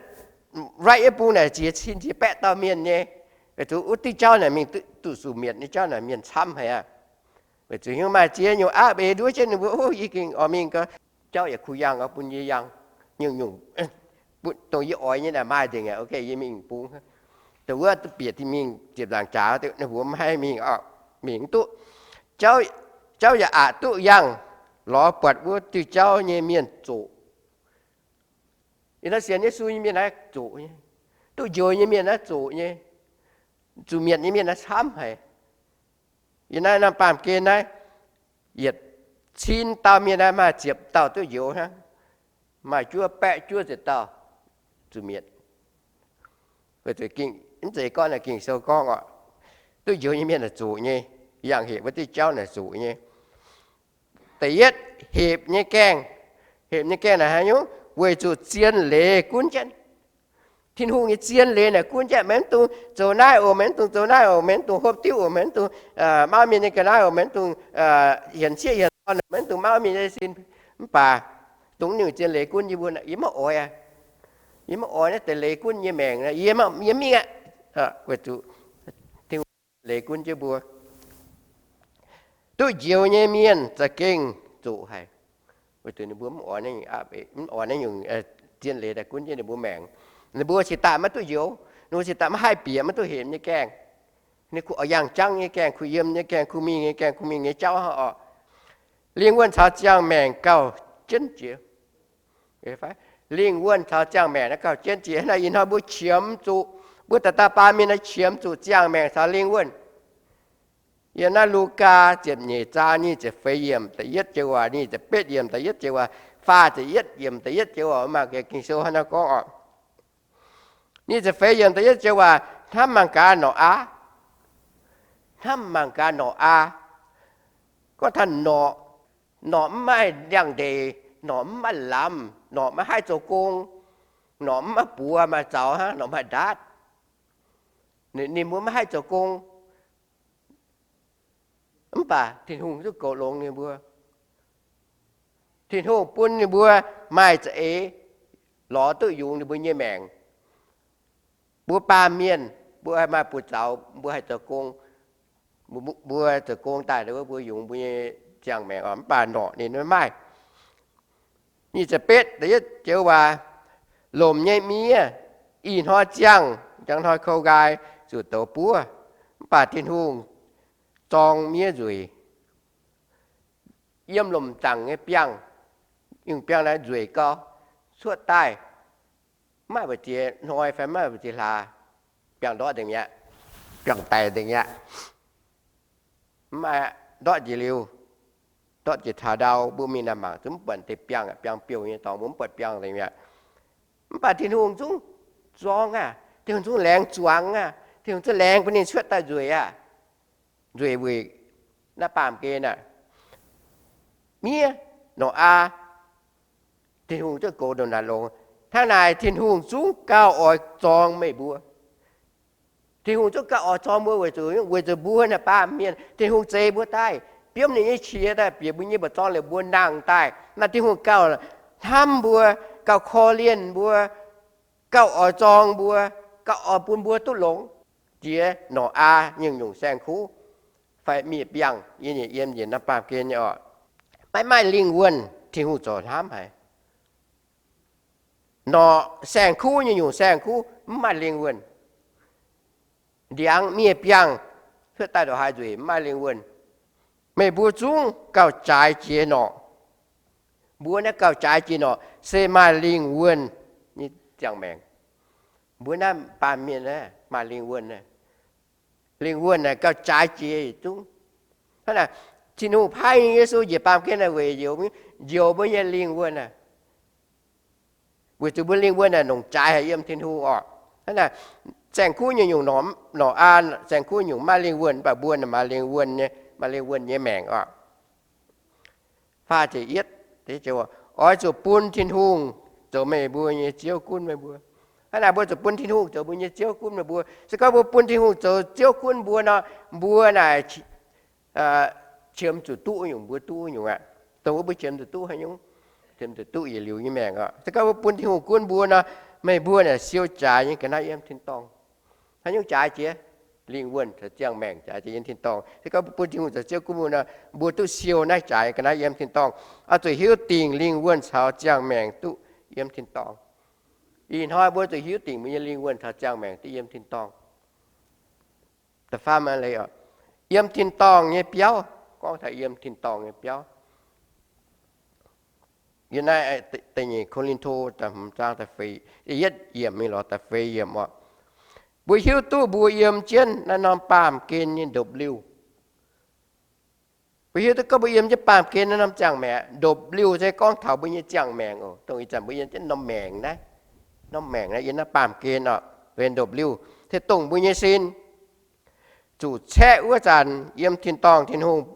right yietv bung naaic ziex cin ziex baeqv dauh mienh nyei. Weic zuqc wuov diuh jauv naaic mingh duqv zuqc mietc nyei jauv naaic mienh camv haic aqv. Weic zuqc hiuv maaih ziex nyungc aapv eix nduov jienv ninh mbuo, o, yie gengh oix mingh gau. Jauv yaac kuh yangh, oix bun yie yangh. Nyungc-nyungc dongh yie oix nyei naaic maaih nzengc aqv. Ok, yie mingh bungx. Dongh wuov duqv bieqc mingh ziepc nzaangc jaax, ninh mbuo maiv haih mingh, mingh mv duqv. Jauv yaac aqc duqv yangh, lorz buatc wuov diuh jauv nyei mienh zoqc. Ih hnoi sienx Yesu nyei mienh naaiv zoqc nyei. Duqv njoux nyei mienh naaiv zoqc nyei. Zuqc mietc nyei mienh naaiv camv haic. Yie naaiv norm baamh gen naaiv, yietc cin dauh mienh naaiv maaih ziepc dauh duqv njoux hnangv. Maaih juov baeqv juov ziepc dauh zuqc mietc. Mv zeiz gorngv naaiv Ging-Sou gorngv oc. Duqv njoux nyei mienh naaic zoqc nyei. Yangh hepc wuov diuh jauv naaic zoqc nyei. Da'yietv, hepc nyei gaengh. Hepc nyei gaengh naaic haaix nyungc? Weic zuqc zien leiz gunv jienv. Tin-Hungh nyei zien leiz naaic gunv jienv, meih mv dungx zoux naaiv oc, meih mv dungx zoux naaiv oc, meih mv dungx hopv diuv oc, meih mv dungx mauv mienh nyei ga'naaiv oc, meih mv dungx hienx sieqv hienx dorn, meih mv dungx mauv mienh nyei sin. Mv baac dongh nyungc zien leiz gunv yie mbuo, yie maiv oix aqv. Yie maiv oix naaiv deix leiz gunv yie nyei maengc, yie mingh aqv. Weic zuqc Tin-Hungh leiz gunv jienv mbuo. Duqv njoux nyei mienh za'gengh zoqc haic. Weic zuqc ninh mbuo mv oix, mv oix naaiv nyungc zien leiz daaih gunv jienv ninh mbuo maengc. Ninh mbuo cingx daaih maiv duqv njoux, ninh mbuo cingx daaih maiv haih bieqc, maiv duqv hepc nyei gaengh. Ninh kuh yangh jangv nyei gaengh, kuh yiem nyei gaengh, kuh mingh nyei gaengh, kuh mingh nyei jauv oc. Lingh wuonh caux ziangh maengc gauh jienv jiex. Lingh wuonh caux ziangh maengc naaiv gauh jienv jiex. Naaiv ih hnoi mbuo qiemx zuqc, mbuo dauh dauh baamh mienh naaiv qiemx zuqc ziangh maengc caux lingh wuonh. Yiem naaiv Lugaa ziepc nyeic zaang nyic ziepc feix yiemc da'yietv joux waac, nyic ziepc betv yiemc da'yietv joux waac, faah ziepc yietv yiemc da'yietv joux waac, maaih Ging-Sou hnangv naaiv gorngv oc. Nyic ziepc feix yiemc da'yietv joux waac, hnamv mangc gaax norqc aqv. Hnamv mangc gaax norqc aqv. Gorngv taux norqc, norqc mv maaih ndiangx-ndeic, norqc mv maaih lamz, norqc maiv haih zoux gong, norqc mv maaih buoz maaih zaux hnangv, norqc maaih ndaatv. Ninh mbuo maiv haih zoux gong. Mv baac Tin-Hungh zungv goux longx ninh mbuo. Tin-Hungh bun ninh mbuo maaih za'eix lorz duqv yungz ninh mbuo nyei maengc. Mbuo baamh mienh, mbuo haih maaih buoz zaux, mbuo haih zoux gong, mbuo zoux gong daaih mbuo yungz mbuo nyei ziangh maengc oc. Mv baac norqc ninh maiv maaih. Nyic ziepc betv da'yietv joux waac, lomc nyei miev ih hnoi ziangh, njang hnoi kou nqaai zuqc douz buov. Mv baac Tin-Hungh zorng miev nzueic. Yiem lomc zaangc nyei biangh, yungh biangh naaiv nzueic gau, cuotv daaih mv maaih mbu'ziex hnoi fai mv maaih mbu'ziex hlaax, biangh ndortv nzengc mi'aqv, biangh daic nzengc mi'aqv. Mv maaih, ndortv njiec liuz, ndortv njiec taux ndau, mbuo mingh naaic mangc zungv mv buatc deix biangh, biangh biouh nyei dorngx, mbuo mv buatc biangh nzengc mi'aqv. Mv baac Tin-Hungh zungv zorng aqv. Tin-Hungh zungv laengz zuangx aqv. Tin-Hungh zungv laengz bun ninh cuotv daaih nzueic aqv. Nzueic weic naaiv baamh gen aqv. Miev, norqc aqv. Tin-Hungh zungv goux ndongc naaic longx. Hnangv naaic Tin-Hungh zungv gauh oix zorng meih mbuo. Tin-Hungh zungv gauh oix zorng mbuo weic zuqc, weic zuqc mbuo naaic baamh mienh, Tin-Hungh zeix mbuo daaih, biomv ninh nyei qiex daaih bieqc mbuo nyei mba'zorng liuz mbuo nangh daaih. Naaiv Tin-Hungh gauh hnamv mbuo, gauh korv-lienh mbuo, gauh oix zorng mbuo, gauh oix bun mbuo duqv longx jiex norqc aqv nyungc-nyungc saeng-kuv fai miev biangh, yie nyei yiem njiec naaiv baamh gen nyei oc. Maiv maaih lingh wuonh Tin-Hungh zoux hnamv haic. Norqc saeng-kuv nyei nyungc saeng-kuv mv maaih lingh wuonh. Ndiangx miev biangh cuotv daaih ndongc haaix nzueic mv maaih lingh wuonh. Meih mbuo zungv gauh jaaix jiex norqc. Mbuo naaiv gauh jaaix jiex norqc se maaih lingh wuonh nyei ziangh maengc. Mbuo naaiv baamh mienh maaih lingh wuonh. Lingh wuonh naaic gauh jaaix jiex yietc zungv. Hnangv naaic, Tin-Hungh paaiv nyei Yesu njiec baamh gen naaic weic njoux, njoux mbuo nyei lingh wuonh aqv. Weic zuqc mbuo lingh wuonh naaic longc jaaix haic yiem Tin-Hungh oc. Hnangv naaic, saeng-kuv nyei nyungc, norqc aqv, saeng-kuv nyungc maaih lingh wuonh, mv baac mbuo naaic maaih lingh wuonh nyei, maaih lingh wuonh nyei maengc oc. Faah ziepc yietv, oix zuqc bun Tin-Hungh zoux meih mbuo nyei Ziouv gunv meih mbuo. Hnangv naaic mbuo zuqc bun Tin-Hungh zoux mbuo nyei Ziouv gunv meih mbuo. Se gorngv mbuo bun Tin-Hungh zoux Ziouv gunv mbuo nor, mbuo naaic qiemx zuqc duqv nyungc mbuo duqv nyungc aqv. Dongh wuov mbuo qiemx zuqc duqv haaix nyungc? Qiemx zuqc duqv yietc liuz nyei maengc oc. Se gorngv mbuo bun Tin-Hungh gunv mbuo nor, meih mbuo naaic siou jaaix nyei ga'naaiv yiem tin-dorngh. Haaix nyungc jaaix jiex? lingh wuonh caux ziangh maengc jaaix yiem tin-dorngh. Se gorngv bun Tin-Hungh zoux Ziouv gunv mbuo nor, mbuo duqv siou naaiv jaaix ga'naaiv yiem tin-dorngh. Oix zuqc hiuv dingc lingh wuonh caux ziangh maengc duqv yiem tin-dorngh. Ih hnoi mbuo zuqc hiuv dingc mbuo nyei lingh wuonh caux ziangh maengc duqv yiem tin-dorngh. Da'faam, yiem tin-dorngh nyei biauv. Gorngv taux yiem tin-dorngh nyei biauv, yiem naaiv da'nyeic Ko^lin^to da'hmz zaang da'feix, yietv yiemc mingh lorz da'feix yiemc oc. Mbuo hiuv duqv mbuo yiem jienv naaiv norm baamh gen nyei ndopv-liuh. Mbuo hiuv duqv gorngv mbuo yiem jienv baamh gen naaiv norm ziangh maengc. Ndopv-liuh se gorngv taux mbuo nyei ziangh maengc oc. Dongh ih zanc mbuo yiem jienv norm maengc naaiv, norm maengc naaiv yiem naaiv baamh gen oc, benx ndopv-liuh. Se dongh mbuo nyei sin zuqc caeqv wuov zanc, yiem tin-dorngh Tin-Hungh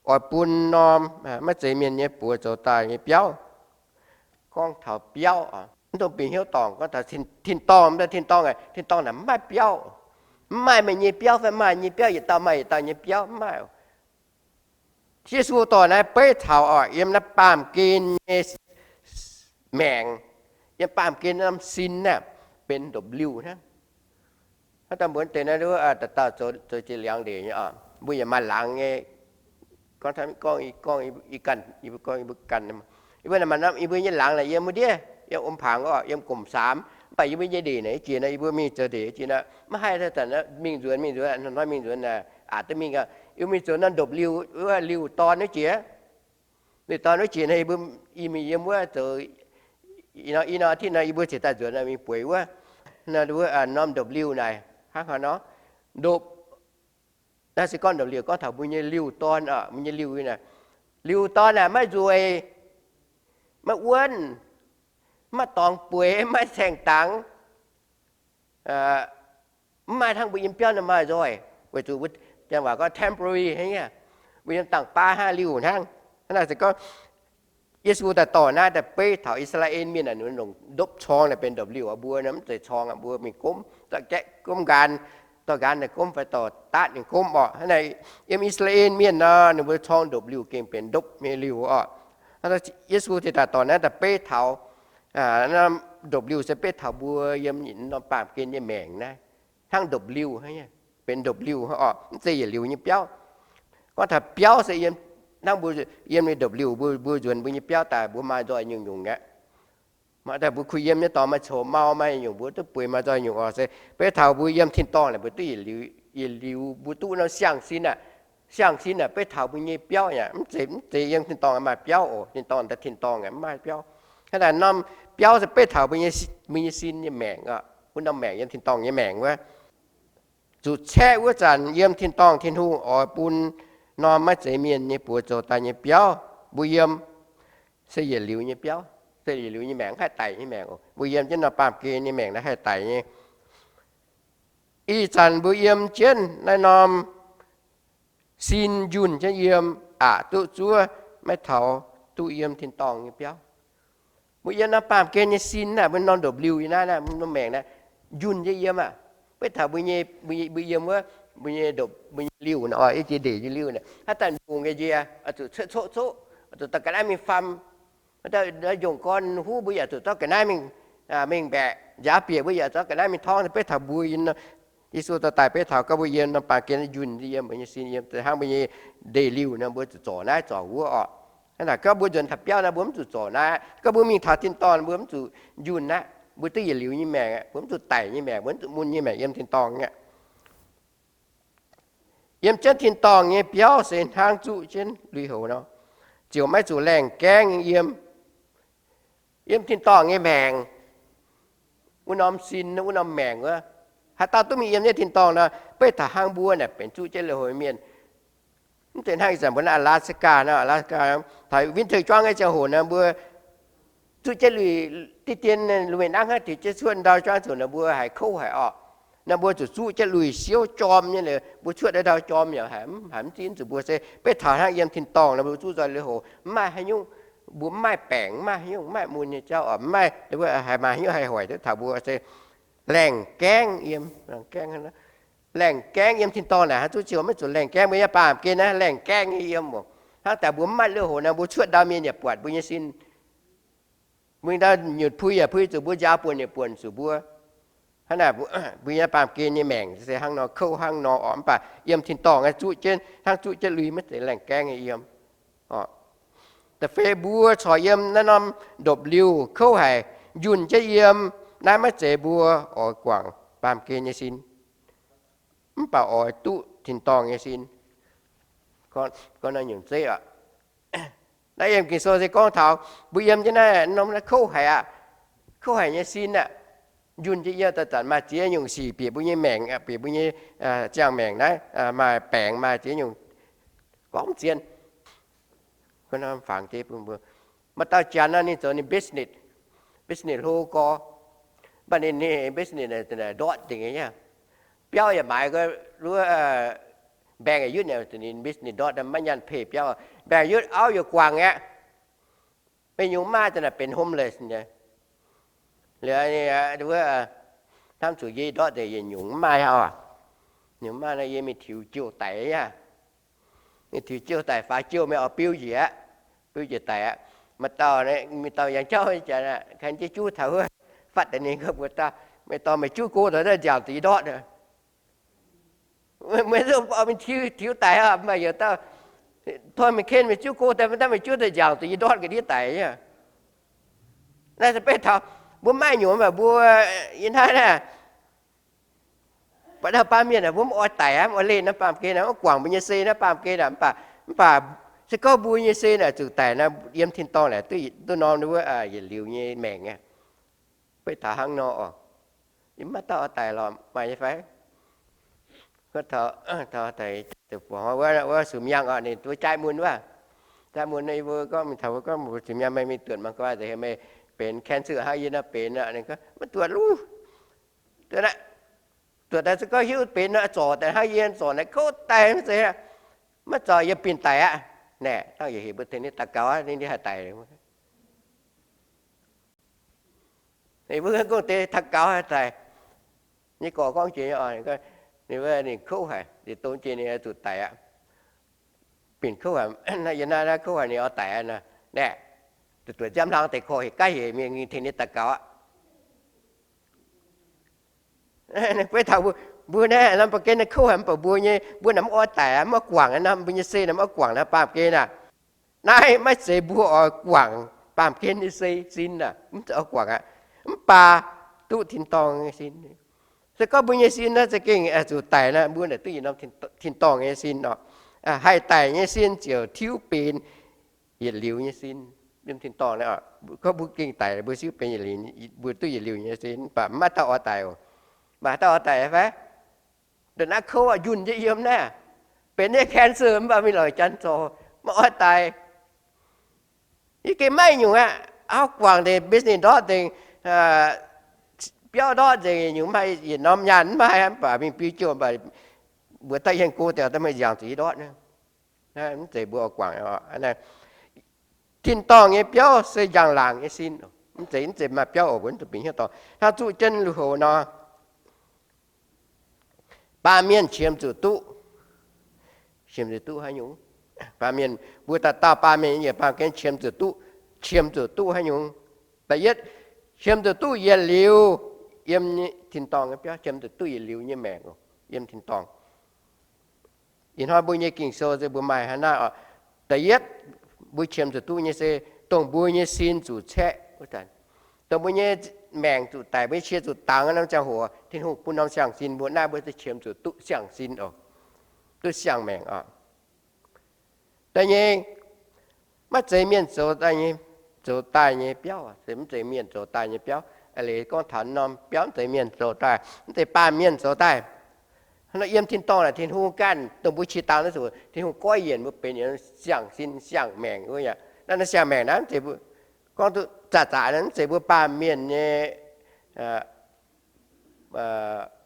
oix bun norm maiv zeiz mienh nyei buoz zoux daaih nyei biauv. Gorngv taux biauv, mv dongh bieqc hnyouv dorngc, gorngv taux tin-dorngh, tin-dorngh, tin-dorngh naaic mv maaih biauv. Mv maaih meih nyei biauv fai maaih nyei biauv, yietc dauh maaih yietc dauh nyei biauv, mv maaih. Yesu dorh naaiv beiv taux oc, yiem naaiv baamh gen nyei maengc, yiem baamh gen norm sin naaiv benx ndopv-liuh hnangv. Hnangv daaih mbuo deix naaiv, dauh dauh zoux jiex liangx ndeic nyei oc, mbuo yaac maaih laangz nyei. Gorngv, gorngv, gorngv, yie ganh, yie mbuo gorngv yie mbuo ganh, yie mbuo maaih norm yie mbuo nyei laangz naaic yiem wuov ndiev, yiem Om Pangc oc, yiem Gomc Saamx, mv baac yie mbuo nyei ndeic naaic jiex nor, yie mbuo mingh zoux ndeic jiex nor, maiv haih zanc mingh nzuonx, mingh nzuonx, hnoi mingh nzuonx naaic, aqc duqv mingh, yie mbuo mingh zoux norm ndopv-liuh wuov liuh dorn wuov jiex. Liuh dorn wuov jiex nor, yie mbuo, yie mingh yiem wuov zoux, i nor tin nor yie mbuo cingx daaih nzuonx mingh bueix wuov, wuov norm ndopv-liuh naaic hnangv haaix nor, ndopv, naaiv se gorngv ndopv-liuh gorngv taux mbuo nyei liuh dorn oc, mbuo nyei liuh naaic, liuh dorn naaic maiv nzueic, maiv wuonv, maiv dorngx bueix, maiv saeng-dangx, mv maaih hnangv mbuo yiem biauv nor maaih nzoih, weic zuqc janx waac gorngv temporary hnangv, mbuo yiem dangh baav hnangv liuh hnangv. Hnangv naaic se gorngv Yesu daaih dorh naaiv daaih beiv taux I^saa^laa^en Mienh naaic, ninh longc ndopv-corng naaic benx ndopv-liuh, mbuo nor mv zeiz corng aqv, mbuo mingh gomv, dorh gaeqv gomv nqaang, dorh nqaang naaic gomv fai dorh daatv ninh gomv oc. Hnangv naaic yiem I^saa^laa^en Mienh nor, ninh mbuo corng ndopv-liuh gengh benx ndopv nyei liuh oc. Yesu ziouc daaih dorh naaiv daaih beiv taux ndopv-liuh se beiv taux mbuo yiem norm baamh gen nyei maengc naaiv, hnangv ndopv-liuh, benx ndopv-liuh oc, mv zeiz yietc liuz nyei biauv. Gorngv taux biauv se yiem, hnangv mbuo yiem nyei ndopv-liuh, mbuo, mbuo nzuonx mbuo nyei biauv daaih mbuo maaih nzoih nyungc-nyungc aqv. Maaih daaih mbuo kuh yiem nyei dorngx maaih coux mau, maaih nyungc mbuo duqv bueix maaih nzoih nyungc oc. Se beiv taux mbuo yiem tin-dorngh naaic mbuo duqv yietc liuz, yietc liuz mbuo duqv norm siang-sin aqv. Siang-sin naaic beiv taux mbuo nyei biauv yaac mv zeiz, mv zeiz yiem tin-dorngh maaih biauv oc. Tin-dorngh daaih tin-dorngh aqv, mv maaih biauv. Hnangv naaic norm biauv se beiv taux mbuo nyei, mbuo nyei sin nyei maengc oc. Wuov norm maengc yiem tin-dorngh nyei maengc wuov, zuqc caeqv wuov zanc yiem tin-dorngh Tin-Hungh oix bun norm maiv zeiz mienh nyei buoz zoux daaih nyei biauv mbuo yiem, se yietc liuz nyei biauv, se yietc liuz nyei maengc, mv haih daic nyei maengc oc. Mbuo yiem jienv norm baamh gen nyei maengc naaiv haih daic nyei. Ih zanc mbuo yiem jienv naaiv norm sin njunh jienv yiem, aqc duqv zuov, maiv taux duqv yiem tin-dorngh nyei biauv. Mbuo yiem norm baamh gen nyei sin naaic, mbuo norm ndopv-liuh nyei naaiv, norm maengc naaiv, njunh jienv yiem aqv. Beiv taux mbuo nyei, mbuo yiem wuov, mbuo nyei ndopv, mbuo nyei liuh naaic, oix jiex ndeic nyei liuh naaic, haaix zanc mbungx njiec, oix zuqc coqv coqv coqv, oix zuqc dorh ga'naaiv mingh faam. Njongc gorn huv mbuo yaac zuqc dorh ga'naaiv mingh, mingh mbaeqc. Nziaaux bieqc mbuo yaac dorh ga'naaiv mingh torngv. Beiv taux mbuo yiem, Yesu dorh daaih beiv taux gorngv mbuo yiem norm baamh gen njunh yiem, mbuo nyei sin yiem, hnangv mbuo nyei ndeic liuh nor, mbuo zuqc zorc naaiv zorc wuov oc. Hnangv naaic gorngv mbuo nzuonx taux biauv nor, mbuo mv zuqc zorc naaiv. Gorngv mbuo mingh taux tin-dorngh, mbuo mv zuqc njunh aqv. Mbuo duqv yietc liuz nyei maengc aqv. Mbuo mv zuqc daic nyei maengc, mbuo mv zuqc mun nyei maengc yiem tin-dorngh aqv. Yiem jienv tin-dorngh nyei biauv se hnangv zuqv jienv lui-houx nor, ziouc maiv zuqc laengh gaengv yiem. Yiem tin-dorngh nyei maengc, wuov norm sin, wuov norm maengc wuov, haaix dauh duqv mingh yiem nyei tin-dorngh nor, beiv taux hnangv mbuo naaic benx zuqv jienv lui-houx nyei mienh. Mv zeiz hnangv ih zanc mbuo naaiv Alaska nor, Alaska taux winter juangv nyei ziangh hoc nor, mbuo zuqv jienv lui, diqv dien lu mingh nangv hnangv, diuc jienv cuotv ndau juangv zuqc nor, mbuo haiz kouv haic orqc. Nor mbuo zuqc zuqv jienv lui-siouv jorm nyei, mbuo cuotv ndau jorm yaac haiz mv zipv zuqc mbuo se beiv taux hnangv yiem tin-dorngh nor, mbuo zuqv nzoih lui-houx mv maaih haaix nyungc, mbuo mv maaih baengc, mv maaih haaix nyungc, mv maaih mun nyei jauv oc, mv maaih, haiz maaih haaix nyungc haih hoic duqv taux mbuo se laengh gaengv yiem, laengh gaengv. Laengh gaengv yiem tin-dorngh naaic, haaix zuqc ziouc maiv zuqc laengh gaengv, mbuo nyei baamh gen naaiv laengh gaengv nyei yiem oc. Hnangv daaih mbuo mv maaih lui-houx nor, mbuo cuotv ndau mienh yaac buatc mbuo nyei sin. Mbuo ndau nyutc pui yaac pui zuqc mbuo, nziaaux buonc yaac buonc zuqc mbuo. Hnangv naaic, mbuo nyei baamh gen nyei maengc se hnangv nor, kouv hnangv nor oc. Mv baac yiem tin-dorngh zuqv jienv, hnangv zuqv jienv lui, maiv zeiz laengh gaengh nyei yiem. Da'feix mbuo corc yiem naaiv norm ndopv-liuh kouv haic, njunh jienv yiem, naaiv maiv zeiz mbuo oix guangc baamh gen nyei sin, mv baac oix duqv tin-dorngh nyei sin. Gorngv naaiv nyungc zeiv oc. Naaiv yiem Ging-Sou se gorngv taux mbuo yiem jienv naaiv norm kouv haic aqv, kouv haic nyei sin aqv. Njunh jienv yiem, zanc-zanc maaih ziex nyungc sic bieqc mbuo nyei maengc, bieqc mbuo nyei ziangh maengc naaiv, maaih baengc, maaih ziex nyungc gorngv zien. Fangx jienv bun mbuo, maaih dauh janx naaiv ninh zoux ninh business, business hlo gorx, mv baac ninh business ndortv dingc nyei. Biauv yaac maaiz wuov, mbaengx yaac yutv, ninh business ndortv maiv nyaanh pei biauv, mbaengx yutv auv yaac guangc aqv. Meih nyungc maaih daaih naaic benx homeless nyei. Liuz wuov, hnamv zuqc yie ndortv deix yietc nyungc mv maaih aqv. Nyungc maaih nor yie mingh tiux jiouh daic aqv. Mingh tiux jiouh daic, faaux jiouh mingh oix biu njiec aqv, biu njiec daic aqv. Maaih dauh, maaih dauh yangh jauv jaax, kan jienv juv taux wuov, fatv deix ninh gorngv mbuox dauh, meih dorh meih juv go taux naaiv nziaauc deix ndortv. Meih mingh tiux daic oc, maaih yietc dauh tov meih ken meih juv go daaih, mv daaih meih juv daaih nziaauc deix ndortv ga'ndiev daic. Naaiv se beiv taux mbuo maaih nyungc, mv baac mbuo yiem naaiv naaic, baac naaiv baamh mienh aah, mbuo mv oix daic aqv, mv oix leih naaiv baamh gen aqv, mv guangc mbuo nyei sei naaiv baamh gen aqv. Mv baac, mv baac se gorngv mbuo nyei sei naaic zuqc daic nor, yiem tin-dorngh naaic duqv norm wuov yietc liuz nyei maengc aqv. Beiv taux hnangv nor oc. Yie mv maaih dauh oix daic lorqc, maaih nyei fai? Taux, taux daic, wuov sumx yangh oc, ninh mbuo jaaiv mun wuov. Jaaiv mun, mbuo gorngv mingh taux, mbuo gorngv mbuo sumx yangh, meih mingh duotc mangc gaax, meih benx cancer hnangv yie nor benx aqv. Ninh gorngv, maiv duotc luv. Duotc aqv. Duotc daaih se gorngv hiuv benx nor, zorc daaih hnangv yie zorc naaiv kouv daic mv zeiz aqv. Maiv zorc yie binh daic aqv. Naaic, dangh yie heuc mbuo tengx ninh daux gaux aqv, ninh haih daic. Ninh mbuo gong deix daux gaux haih daic. Nyei gorx gorngv jiex, ninh kouv haic, ninh dongh jiex ninh zuqc daic aqv. Binh kouv haic, yiem naaiv kouv haic ninh oix daic aqv. Naaic, duqv duqv nziaamv hlang deix korv heuc gaav heuc mingh tengx ninh daux gaux aqv. Beiv taux mbuo naaiv norm baamh gen naaiv kouv haic, mv baac mbuo nyei, mbuo naaic mv oix daic aqv, mv oix guangc naaiv norm, mbuo nyei sei naaic mv oix guangc naaiv baamh gen aqv. Naaiv maiv zeiz mbuo oix guangc baamh gen nyei sei sin aqv, mv zeiz oix guangc aqv. Mv baac duqv tin-dorngh nyei sin. Se gorngv mbuo nyei sin naaiv za'gengh zuqc daic nor, mbuo naaic duqv yietc norm tin-dorngh nyei sin oc. Haih daic nyei sin ziouc tiuv benx yietc liuz nyei sin. Yiem tin-dorngh naaiv, gorngv mbuo gengh daic, mbuo siuv benx yietc liuz, mbuo duqv yietc liuz nyei sin, mv baac maiv dauh oix daic oc. Mv baac dauh oix daic fai? Ndongc naaiv kouv aqv, njunh jienv yiem naaiv, benx nyei cancer mv baac mingh lorz janx zoux, maiv oix daic. Yie gengh maiv nyungc aqv, auv guangc nzengc, business ndortv nzengc, biauv ndortv nzengc, nyungc maaih yietc norm nyaanh mv maaih, mv baac mingh biu jiouh, mv baac mbuox dauh yienh go deix, daaih meih nziaauc zuqc ndortv. Mv zeiz mbuo oix guangc. Tin-dorngh nyei biauv se njang-laangc nyei sin. Mv zeiz, mv zeiz maaih biauv oc, mbuo mv zuqc bingx hnyouv dorngc. Hnangv zuqv jienv lui-houx nor, baamh mienh qiemx zuqc duqv, qiemx zuqc duqv haaix nyungc? Baamh mienh, mbuo dauh dauh baamh mienh yiem baamh gen qiemx zuqc duqv, qiemx zuqc duqv haaix nyungc? Da'yietv, qiemx zuqc duqv yietc liuz yiem tin-dorngh nyei biauv, qiemx zuqc duqv yietc liuz nyei maengc yiem tin-dorngh. Ih hnoi mbuo nyei Ging-Sou se mbuo maaih hnangv naaiv oc. Da'yietv, mbuo qiemx zuqc duqv nyei se dongh mbuo nyei sin zuqc caeqv wuov zanc, dongh mbuo nyei maengc zuqc daic, mbuo nyei qiex zuqc dangx norm ziangh hoc, Tin-Hungh bun norm siang-sin mbuo, naaiv mbuo se qiemx zuqc duqv siang-sin oc, duqv siang-maengc oc. Da'nyeic, maiv zeiz mienh zoux daaih nyei, zoux daaih nyei biauv, se mv zeiz mienh zoux daaih nyei biauv. Aa leiz gorngv taux norm biauv mv zeiz mienh zoux daaih, mv zeiz baamh mienh zoux daaih. Hnangv nor yiem tin-dorngh naaic Tin-Hungh ganh, dongh mbuo qiex dangx naaiv zuqc Tin-Hungh goiv yienc mbuo benx siang-sin siang-maengc wuov aqv. Naaiv siang-maengc naaiv mv zeiz mbuo gorngv duqv zaqc zaqc, mv zeiz mbuo baamh mienh nyei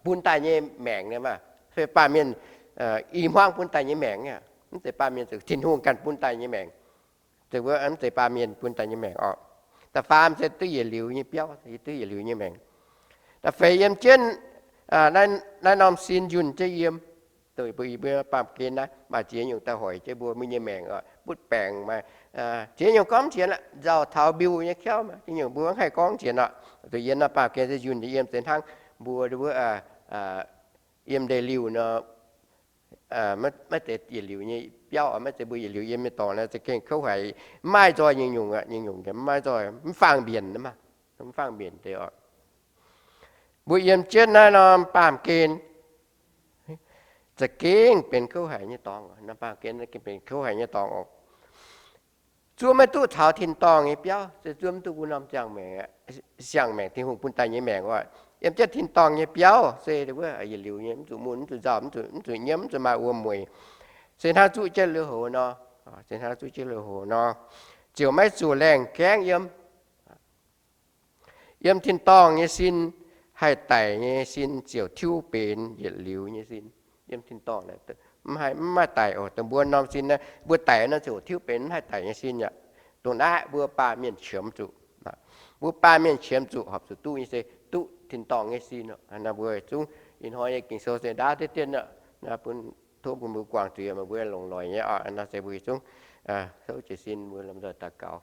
bun daaih nyei maengc, fai baamh mienh i hmuangv bun daaih nyei maengc. Mv zeiz baamh mienh, Tin-Hungh ganh bun daaih nyei maengc. Mv zeiz baamh mienh bun daaih nyei maengc oc. Da'faam se duqv yietc liuz nyei biauv, duqv yietc liuz nyei maengc. Da'feix yiem jienv naaiv norm sin njunh jienv yiem. Dongh mbuo baamh gen naaiv maaih ziex nyungc daaih hoic jienv mbuo, mbuo nyei maengc oc, butv baengc maaih ziex nyungc gorngv mv sienx aqv. Nzauh taux mbiuh nyei kiauv maaih ziex nyungc mbuo mv haih gorngv mv sienx oc. Zuqc yiem naaiv baamh gen se njunh jienv yiem se hnangv Mbuo wuov yiem ndeic-liuh nor, maiv zeiz yietc liuz nyei biauv, maiv zeiz mbuo yietc liuz yiem nyei dorngx naaiv za'gengh kouv haic, maiv maaih nzoih nyei nyungc, nyei nyungc maiv maaih nzoih, mv faang mbienc, mv faang mbienc deix oc. Mbuo yiem jienv naaiv norm baamh gen za'gengh benx kouv haic nyei dorngx, norm baamh gen benx kouv haic nyei dorngx oc. Zuov maiv duqv taux tin-dorngh nyei biauv, se zuov maiv duqv mbuo norm ziangh maengc, Tin-Hungh bun daaih nyei maengc oc. Yiem jienv tin-dorngh nyei biauv se wuov yietc liuz nyei, mv zuqc mun, mv zuqc nzauh, mv zuqc nyiemv, mv zuqc maaih wuom-mueic. Se hnangv zuqv jienv lui-houx nor, se hnangv zuqv jienv lui-houx nor, ziouc maiv zuqc laengh gaengv yiem. Yiem tin-dorngh nyei sin, haih daic nyei sin ziouc tiuv benx yietc liuz nyei sin. Yiem tin-dorngh mv maaih daic oc. Dongh mbuo norm sin naaiv, mbuo daic nor ziouc tiuv benx mv haih daic nyei sin aqv. Dongh naaiv mbuo baamh mienh qiemx zuqc, mbuo baamh mienh qiemx zuqc horpc zuqc duqv nyei se duqv tin-dorngh nyei sin oc. Naaiv mbuo zungv ih hnoi nyei Ging-Sou se ndaauv diqv diqv nor, bun, tov bun mbuo guangc zuiz, meih mbuo longc loic nyei oc. Naaiv se mbuo zungv souv jiez sin, mbuo lomh nzoih daux gaux.